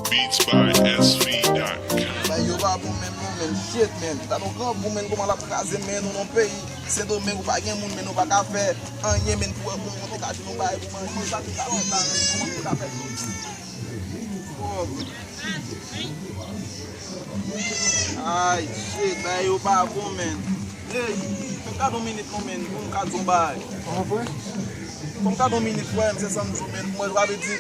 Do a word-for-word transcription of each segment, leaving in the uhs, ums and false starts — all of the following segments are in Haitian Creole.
Beats by S V dot com. Bay yo pa bon menm non, men shit, men. Gade yon grangou, men, kòman l ap kraze, men, nou nan peyi Sendomeng, ou pa gen moun, men, ou pa ka fè anyen, men, pou wè kòman ou te ka jwenn yon bagay pou manje, sa te ka fè sa, men, kòman ou te ka fè. Oh. Ay, shit, bagay yo pa bon, men. Hey, fè m gade yon minit non, men, pou m ka di yon bagay. Kòman, frè? Fè m gade yon minit, frè m, se sa m di w, men, mwen, sa vle di,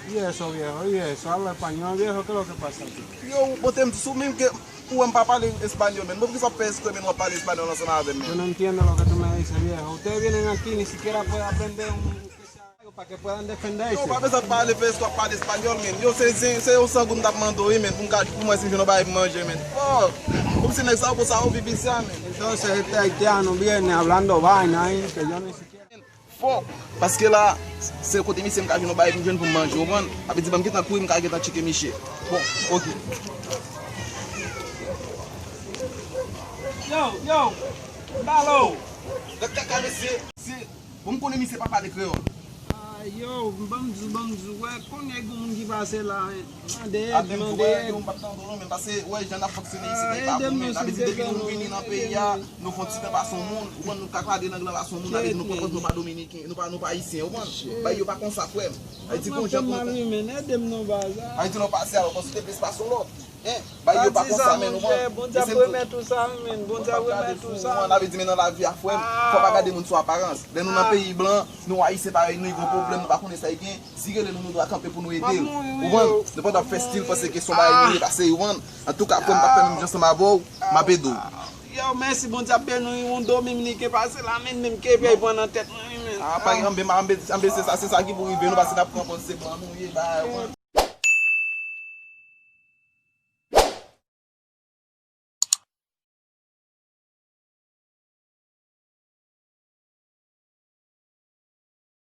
y eso, viejo, y eso, habla español, viejo, ¿qué es lo que pasa aquí? Yo, bote m sou menm ke ou wè m pa pale espanyòl, men. Bon, poukisa w ap fè espre, men, w ap pale espanyòl ansanm avè m, men? Yo no entiendo lo que tú me dices, viejo. Ustedes vienen aquí, ni siquiera pueden aprender un, aunque sea algo para que puedan defenderse. Yo, pa bezwen pale, fè espre w ap pale espanyòl, men. Yo, se, se, se yon sangoun m t ap mande w, wi, men, pou m ka, pou mwen, si m jwenn yon bagay pou manje, men. Oh, kòmsi nèg sa yo konsa, yo viv isi a, men. Entonces, este haitiano viene hablando vaina ahí, que yo ni siquiera Fò, paske la, se kote misye m ka jwenn yon bagay pou m jwenn pou m manje, ou konprann? Sa vle di, ban m gentan kouri, m ka gentan tcheke misye. Bon, oke. Yo, yo, Balo! Gad kaka, mesye. Se, bon, m konnen misye pa pale kreyòl. Ah, yo, ban m di w, ban m di w, wè, kounye a gen moun ki pase la, mande èd, mande èd. Yo, m p ap tande w non, men pase, wè, jan n ap fonksyone isi, se pa bon, men. Sa vle di, depi nou vini nan peyi a, nou fè yon ti tan pase yon moun, ou konn, nou ka gade lang lan pase yon moun, avè di nou pran kont nou pa dominiken, nou pa, nou pa ayisyen, ou konn? Bay yo pa konsa, frè m. Ayiti gon jan pou nou. Ayiti nou pase alò, konsi te plis pase yon lòt. Hein? Bay yo pa konsa, men, ou konn? Bondye ap remèt ou sa, men. Bondye ap remèt ou sa. Avè di, men, nan lavi a, frè m, fò pa gade moun sou aparans. Lè nou nan peyi blan, nou ayisyen parèy nou, gen yon pwoblèm, nou pa konnen sa y gen, si rele nou, nou dwa kanpe pou nou ede l. Ou konprann? Nou pa dwa fè stil panse ke se yon bagay nou ye pase, ou konprann? Antouka, frè m, m p ap fè menm jan ansanm avè w, m ap ede w. Yo, mèsi, Bondye ap beni w, yon dominiken pase la, men, menm ke pye pran nan tèt mwen, wi, men. Ah, pa gen anbe, anbe, anbe, se sa, se sa ki pou rive nou, paske n ap pran kont se blan nou ye, ba, ou konprann?